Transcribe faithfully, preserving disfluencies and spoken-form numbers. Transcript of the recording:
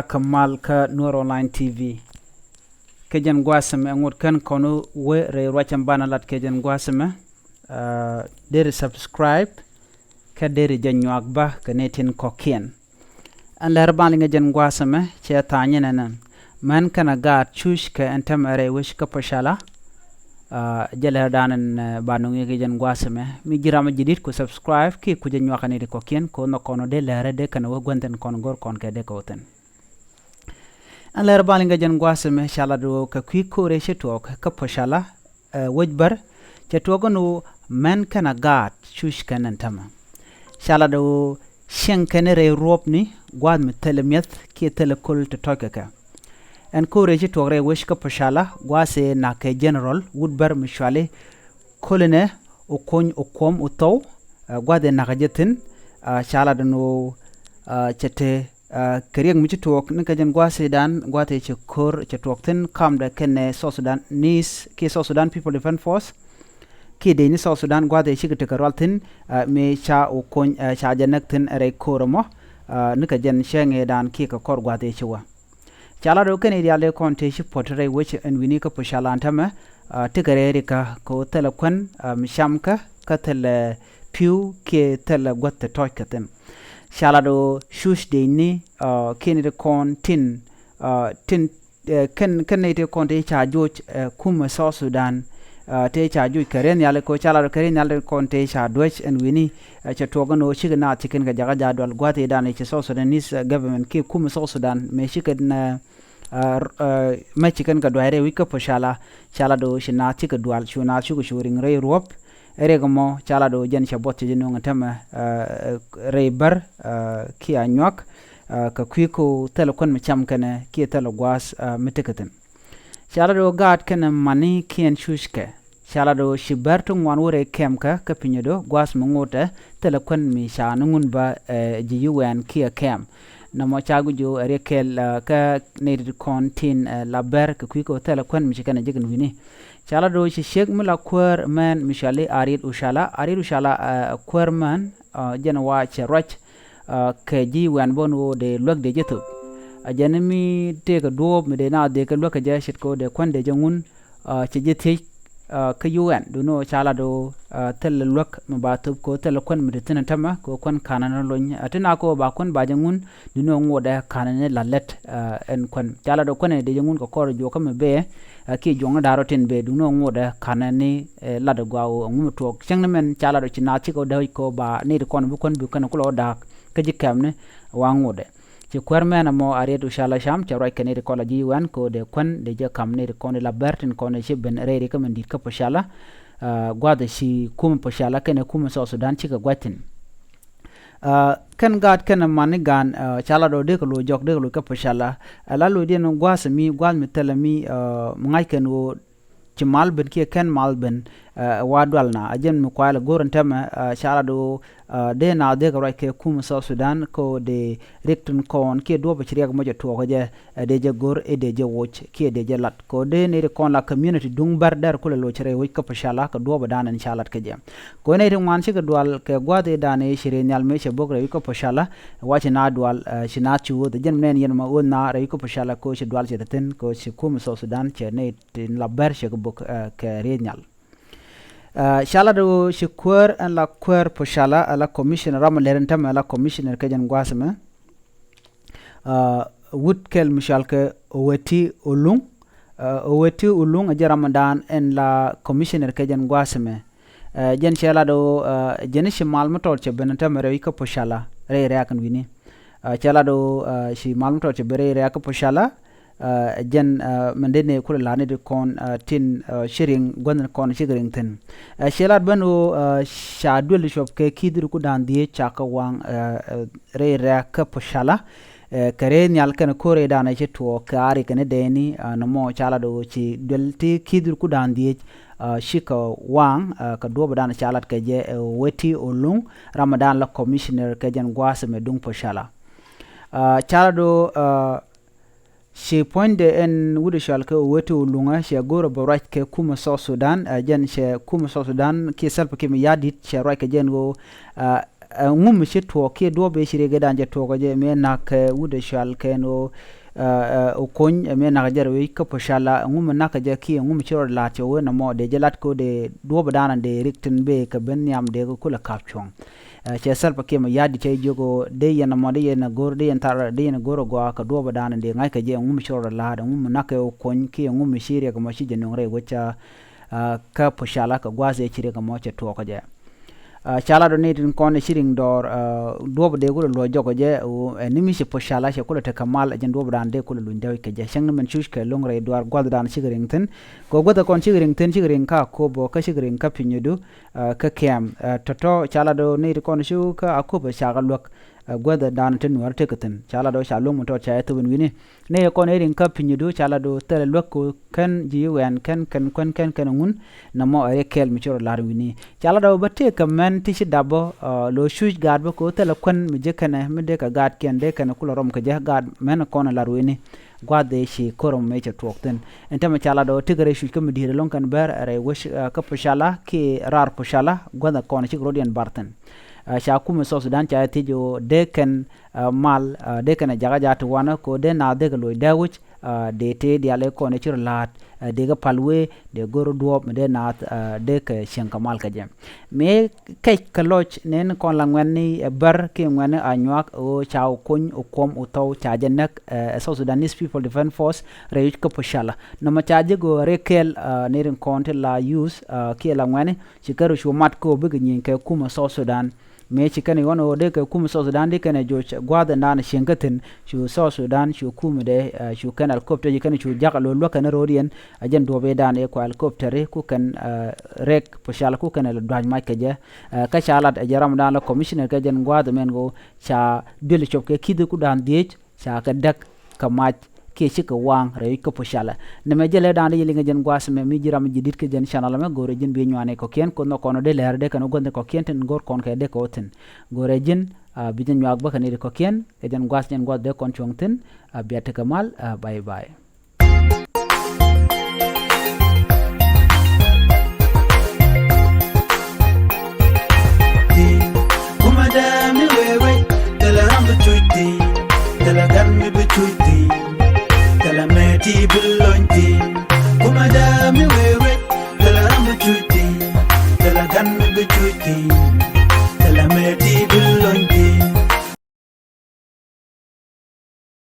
Kä mal kä Nuer Online T V. Kɛ jɛn gua̱a̱th ɛmɛ ŋot kɛn kɔn wee rɛy ruac ɛn banɛ lat kɛ jɛn gua̱a̱th ɛmɛ. Deri subscribe kɛ deri jɛ nyuak bä kɛ ni tin kɔ̱kiɛn. Ɛn lɛr ban liŋɛ jɛn gua̱a̱th ɛmɛ cɛ tha̱a̱ny ɛn ɛn mɛn kɛnɛ gaat cuc kɛ ɛn tɛmɛ rɛy wec kä Pocala. Jɛ lɛr dan ɛn ba nuŋ yɛ kɛ jɛn gua̱a̱th ɛmɛ mi ji̱ ram ji̱ dit ku subscribe ki ku jɛ nyuak kɛ ni ti kɔ̱kiɛn kɛ wä nhɔk kɔn wä dee lɛrɛ dee kɛnɛ wä guänthin kɔn go̱r kɔn kɛ dee kɛ wä thin. Ɛn lɛr ban liŋɛ jɛn gua̱a̱th ɛmɛ ca lat wä kɛ kui̱ ko̱rɛ ci tuɔɔk kä Pocala. Wec bär cɛ tuɔɔk ɛn wä mɛn kɛnɛ gaat cuc kɛn ɛn tämɛ. Ca lat wä cieŋ kɛn rɛy ruɔ̱pni gua̱a̱th mi thilɛ mi̱eth kiɛ thilɛ köl ti tɔ̱c kɛ kɛ. Ɛn ko̱rɛ ci tuɔɔk rɛy wec kä Pocala gua̱a̱th ëë nak kɛ general wut bär mi cuali Kolinɛ Okony Okuɔm Othou. Gua̱a̱th ëë nak kɛ jɛ thi̱n. Ca lat ɛn wä cɛ te kɛ riɛk mi ci tuɔɔk ni kɛ jɛn gua̱a̱th ëëdan gua̱a̱th ëë cɛ ko̱r cɛ tuɔɔk thi̱n kamdɛ kɛnɛ South Sudan nice kiɛ South Sudan People Defense Force. Kiɛ dec ni South Sudan gua̱a̱th ëë cikɛ tekɛ rual thi̱n mi ca Okony ca jɛ näk thi̱n rɛy ko̱r ɛmɔ. Ni kɛ jɛn cɛ ŋëëdan kiɛ kɛ kɔr gua̱a̱th ëë ci wä. Ca lat wä kɛn i̱ diaal dee kɔn tëë ci puɔ̱t rɛy wec ɛn wi̱ni kä Pocala ɛn tämɛ. Tekɛ rɛy rikä kɛ wä thilɛ kuän mi camkä kä thilɛ pi̱w kiɛ thilɛ guäth ti tɔ̱c kɛ thi̱n. Ca lat wä cuc dec ni kiɛ ni ti kɔn tin tin kɛn kɛn ni ti kɔn ti ca joc kumɛ South Sudan. Tëë ca joc kɛ rɛy nhial kɛ wä ca lat wä kɛ rɛy nhial ti kɔn tëë ca duäc ɛn wi̱ni cɛ tuɔɔk ɛn wä cikɛ naath ci kɛn kɛ jakä ja̱ dual gua̱a̱th i̱ dan i̱ ci South Sudanese government kiɛ kumɛ South Sudan mëë ci kɛn mɛ ci kɛn kɛ dua̱c rɛy wi̱c kä Pocala. Ca lat wä ci naath cikɛ dual cu naath cukɛ cu riŋ rɛy ruɔ̱p. Ɛ riɛk ɛmɔ ca lat wä jɛn cɛ buɔth cɛ jɛ nuŋ ɛn tämɛ rɛy bär kiɛ a nyuak kɛ kui̱ ko̱ thilɛ kuän mi cam kɛnɛ kiɛ thilɛ gua̱a̱th mi tekɛ thi̱n. Ca lat wä gaat kɛnɛ mani kiɛn cuckɛ. Ca lat wä ci bär ti ŋuan wä rɛy kɛmkä kä pinyädɔ gua̱a̱th mi ŋotɛ thilɛ kuän mi ca ni ŋun bä ji̱ U N kiɛ kɛm. Nɔmɔ ca guic ɛ riɛk kɛl kä nɛy ti kɔn tin la bär kɛ kui̱ kɛ wä thilɛ kuän mi ci kɛn ɛ jek ɛn wi̱ni. Ca lat wä ci ciek mi la kuäär mɛn mi cɔali Ariet Ocala, Ariet Ocala kuäär mɛn jɛn wa cɛ ruac kɛ ji̱ U N bä ni wä dee luäk dee jɛ thop. A jɛn mi tëëkɛ duɔ̱ɔ̱p mi dee na dee kɛ luäk kɛ jɛ ce̱tkɛ wä dee kuän dee jɛ ŋun. Cɛ jɛ thiec kä U N duundɛ wä ca lat wä thilɛ luäk mi ba thop kɛ wä thilɛ kuän mi te thi̱n tämɛ kɛ wä kuän ka̱nä ni lony a ti na kɛ wä ba kuän ba jɛ ŋun. Duundɛ wä ŋotdɛ ka̱nä ni la lät ɛn kuän ca lat wä kuän ɛn dee jɛ ŋun kɛ kɔr juɔkä mi bee kiɛ juɔkni da̱r wä tin bee duundɛ wä ŋotdɛ ka̱nä ni lat wä gɔaa wä ŋum tuɔɔk cäŋ ni mɛn ca lat wä ci naath cikɛ wä dee wec kɛ wä ba ni ti kɔn bi kuän bi kɛn kulɛ wä da̱a̱k kä ji̱ kɛmni. Wa ŋotdɛ ci kuäär mɛn ɛmɔ Ariet Ocala cam cɛ ruac kɛ nɛy ti kɔn la ji̱ U N kɛ wä dee kuän dee jɛ ka̱m nɛy ti kɔn la bär tin kɔn ci ben rɛy ri kä min di̱t kä Pocala. Gua̱a̱th ci kumɛ Pocala kɛnɛ kumɛ South Sudan cikɛ gua̱c thi̱n. Kɛn gaat kɛnɛ mani gaan ca lat wä dee kɛ loc jɔk dee kɛ loc kä Pocala. Ɛ la loc diɛn gua̱a̱th mi gua̱a̱th mi thilɛ mi mi ŋa̱c kɛn wä ci mal ben kiɛ kɛn mal ben. Wa dual na a jɛn mi kuay la go̱r ɛn tämɛ ca lat wä dee na dee kɛ ruac kɛ kumɛ South Sudan kɛ wä dee riɛk tin kɔn kiɛ duɔ̱ɔ̱p ci riɛk mɔ jɛ tuɔɔk kɛ jɛ. Dee jɛ go̱r i̱ dee jɛ woc kiɛ dee jɛ lat kɛ wä dee nɛy ti kɔn la community duŋ bär dɛr kulɛ loc rɛy wec kä Pocala kɛ duɔ̱ɔ̱p dan ɛn ca lat kɛ jɛ. Kɛ wä nɛy ti ŋuan cikɛ dual kɛ gua̱a̱th i̱ dan i̱ ci rɛy nhial mëë cɛ bo̱k rɛy wec kä Pocala. Wa ci na dual ci na ci wuɔth jɛn mi nɛn yɛn ma wuɔth na rɛy wec kä Pocala kɛ wä ci dual cɛ te thi̱n kɛ wä ci kumɛ South Sudan cɛ nɛy ti la bär cɛ kɛ bo̱k kɛ rɛy nhial. Ca lat wä ci kuäär ɛn la kuäär Pocala ɛ la commissioner ram a lɛr ɛn tämɛ ɛ la commissioner kɛ jɛn gua̱a̱th ɛmɛ. Wut kɛl mi cɔal kɛ Oweti Oluŋ. Oweti Oluŋ ɛ jɛ ram a dan ɛn la commissioner kɛ jɛn gua̱a̱th ɛmɛ. Jɛn cɛ lat wä jɛn ci mal mi tɔt cɛ ben ɛn tämɛ rɛy kä Pocala rɛy rɛ̈ɛ̈k ɛn wi̱ni. Cɛ lat wä ci mal mi tɔt cɛ ben rɛy rɛ̈ɛ̈k kä Pocala. Jɛn mɛn dee ni kulɛ la̱r ni ti kɔn tin ci riŋ guänh kɔn ci riŋ thi̱n. Cɛ lat ben wä ca duel cuɔp kɛ ki̱th ri ku da̱a̱n dhieec ca kɛ waŋ rɛy rɛ̈ɛ̈k kä Pocala. Kɛ rɛy nhial kɛn ko̱r rɛy da̱a̱n ci tuɔɔk kɛ ari kɛn dɛɛni nɔmɔ ca lat wä ci duel ti ki̱th ri ku da̱a̱n dhieec. Cikɛ waŋ kɛ duɔ̱ɔ̱p dan ca lat kɛ jɛ Oweti Oluŋ ram a dan la commissioner kɛ jɛn gua̱a̱th ɛmɛ duŋ Pocala. Ca lat wä Ci puɔ̱nydɛ ɛn wut ɛ cɔal kɛ Oweti Oluŋä cɛ go̱o̱rä bɛ ruac kɛ kumɛ South Sudan. Ɛ jɛn cɛ kumɛ South Sudan kiɛ Salva Kiir Mayardit cɛ ruac kɛ jɛn ɣöö ɛ Ɛ ŋu mi ci tuɔɔk kiɛ duɔ̱ɔ̱p ëë ci riɛk ëëdan cɛ tuɔɔk kɛ jɛ mëë na̱k kɛ wut ɛ cual kɛn ɣöö ɛ, ɛ, ɛ kony ɛ mëë na̱k jɛ rɛy wec kä Pocala, ɛ ŋu mi na̱k kɛ jɛ kiɛ ŋu mi ci rɔ la̱a̱t cɛ wee nɔmɔ dee jɛ lat kɛ ɣöö dee duɔ̱ɔ̱p ëëdan dee rik tin bëë kɛ ben nhiam dee kɛ kulɛ ka̱p cuɔ̱ŋ. Ɛ, cɛ Salva Kiir Mayardit cɛ jiök ɣöö dee yɛn nɔmɔ dee yɛn ɛ go̱r dee yɛn thar dee yɛn ɛ go̱r ɛ gɔaa kɛ duɔ̱ɔ̱p ëëdan dee ŋa̱c kɛ jɛ ɛ ŋu mi ci rɔ la̱a̱t ɛ ŋu mi na̱k kɛ ɣöö kony kiɛ ŋu mi ci riɛk ɛmɔ ci jɛ nöŋ rɛy wec ca, ɛ, kä Pocala kɛ gua̱a̱th ëë ci riɛk ɛmɔ cɛ tuɔɔk kɛ jɛ. Ɛ, ca lat ɔ ni tin kɔn ci riŋ dɔɔr, ɛ, duɔ̱ɔ̱p dee kulɛ luɔc jɔk kɛ jɛ, ɛ, ni mi ci Pocala cɛ kulɛ tekɛ mal ɛ jɛn duɔ̱ɔ̱p dan dee kulɛ luny dee wi̱c kɛ jɛ. Cäŋ ni mɛn cuc kɛ lo̱ŋ rɛy duaar gua̱th dan cik riŋ thi̱n. Kɛ gua̱th ɛ kɔn cik riŋ thi̱n, cik riŋ kä Akobo, kä cik riŋ kä Pinyudu, ɛ, kä kɛm. Ɛ, tɔ̱tɔ̱ ca lat ɔ ni tin kɔn cu kä Akobo ca kɛ luäk, ɛ, gua̱th dan tin Nuäär tekɛ thi̱n. Ca lat ɔ ca luäŋ mi tɔt ca ɛ thop in wi̱ni. Ni kɔn ɛ riŋ kä Pinyudu ca lat ɔ thilɛ luäk kɛ kɛn ji̱ wɛn kɛn kɛn kuɛn kɛn kɛn ŋun. Nɔmɔ ɛ riɛk kɛl mi ci rɔ la̱r wi̱ni. Ca lat ɔ bä tëëk kɛ mɛn ti ci dap bä, ɛ, lo̱ cuc gaat bä kɛ ɣöö thilɛ kuɛn mi ji̱ kɛnɛ mi dee kɛ gaatkiɛn dee kɛnɛ kulɛ rɔm kɛ jɛ gaat mɛn kɔn ɛ la̱r wi̱ni. Gua̱th ëë ci ko̱r ɔ mëë cɛ tuɔɔk thi̱n. Ɛn tämɛ ca lat ɔ tëëk rɛy cuc kä mi di̱i̱t ɛlɔ̱ŋ kɛn bär rɛy wec, ɛ, kä Pocala kiɛ raar Pocala gua̱th ɛ kɔn cik rɔ̱diɛn bar thi̱n. Ɛ, ca kumɛ South Sudan ca ɛ thiec ɣöö dee kɛn, ɛ, mal, ɛ, dee kɛn ɛ jakä jaat ti wanɛ kɛ ɣöö dee naath dee kɛ loc dee wi̱c, ɛ, dee tëë diaal ëë kɔn ëë ci rɔ la̱a̱t, ɛ, dee kɛ pal wee, dee go̱r duɔ̱ɔ̱p mi dee naath, ɛ, dee kɛ cieŋ kɛ mal kɛ jɛ. Mëë kɛc kɛ lɔc nɛn kɔn la ŋuɛ̈tni ɛ bär kiɛ ŋuɛ̈tni a nyuak ɣöö ca wä kony wä kuɔm wä thɔw ca jɛ näk, ɛ, South Sudanese People Defense Force rɛy wi̱c kä Pocala. Nɔmɔ ca jɛ go̱o̱r rɛy kɛɛl, ɛ, ni rin kɔn ti la youth, ɛ, kiɛ la ŋuɛ̈tni ci kɛ rɔ cu mat kä wä bikɛ nyieny kɛ kumɛ South Sudan. Mëë ci kɛn ɣɔn ɣöö dee kɛ kumɛ South Sudan di kɛn ɛ joc gua̱a̱th ɛn dan cieŋ kä thi̱n cu South Sudan cu kumɛ dee, ɛ, cu kɛn helicopter ci kɛn cu jakä lo̱ luäk kɛn ro̱o̱diɛn. Ɛ jɛn duɔ̱ɔ̱p ëëdan ëë kua helicopter ku kɛn, ɛ, rɛk Pocala ku kɛn ɛ lɛ dua̱c mac kɛ jɛ. Ɛ, kä ca lat ɛ jɛ ram dan la commissioner kɛ jɛn gua̱a̱th ɛmɛn ɣöö ca duël cop kɛ ki̱th ku dan dhieec ca kɛ däk kɛ mac kiɛ cikɛ waŋ rɛy kä Pocala. Nɛmɛ jɛ lɛ dan dee yɛ liŋ ɛ jɛn gua̱a̱th ɛmɛ mi ji̱ ram ji̱ di̱t kä jɛn channel ɛmɛ go̱o̱rɛ ji̱n bi nyuani kɔ̱kiɛn koth nɔ kɔn dee lɛr dee kɛn gua̱th ni kɔ̱kiɛn tin go̱o̱r kɔn kɛ dee kɛ wä thi̱n. Go̱o̱rɛ ji̱n, a, bi jɛ nyuak bä kɛ ni di kɔ̱kiɛn kɛ jɛn gua̱a̱th jɛn gua̱a̱th dee kɔn cuɔ̱ŋ thi̱n, a, bia tekɛ mal, a, bye bye. Kuma dee mi wee wec, thilɛ ram bi cuc thi̱n, thilɛ gan mi bi cuc thi̱n, thilɛ mɛti bi lony thi̱n. Kuma dee mi wee wec, thilɛ ram bi cuc thi̱n, thilɛ gan mi bi cuc thi̱n, thilɛ mɛti bi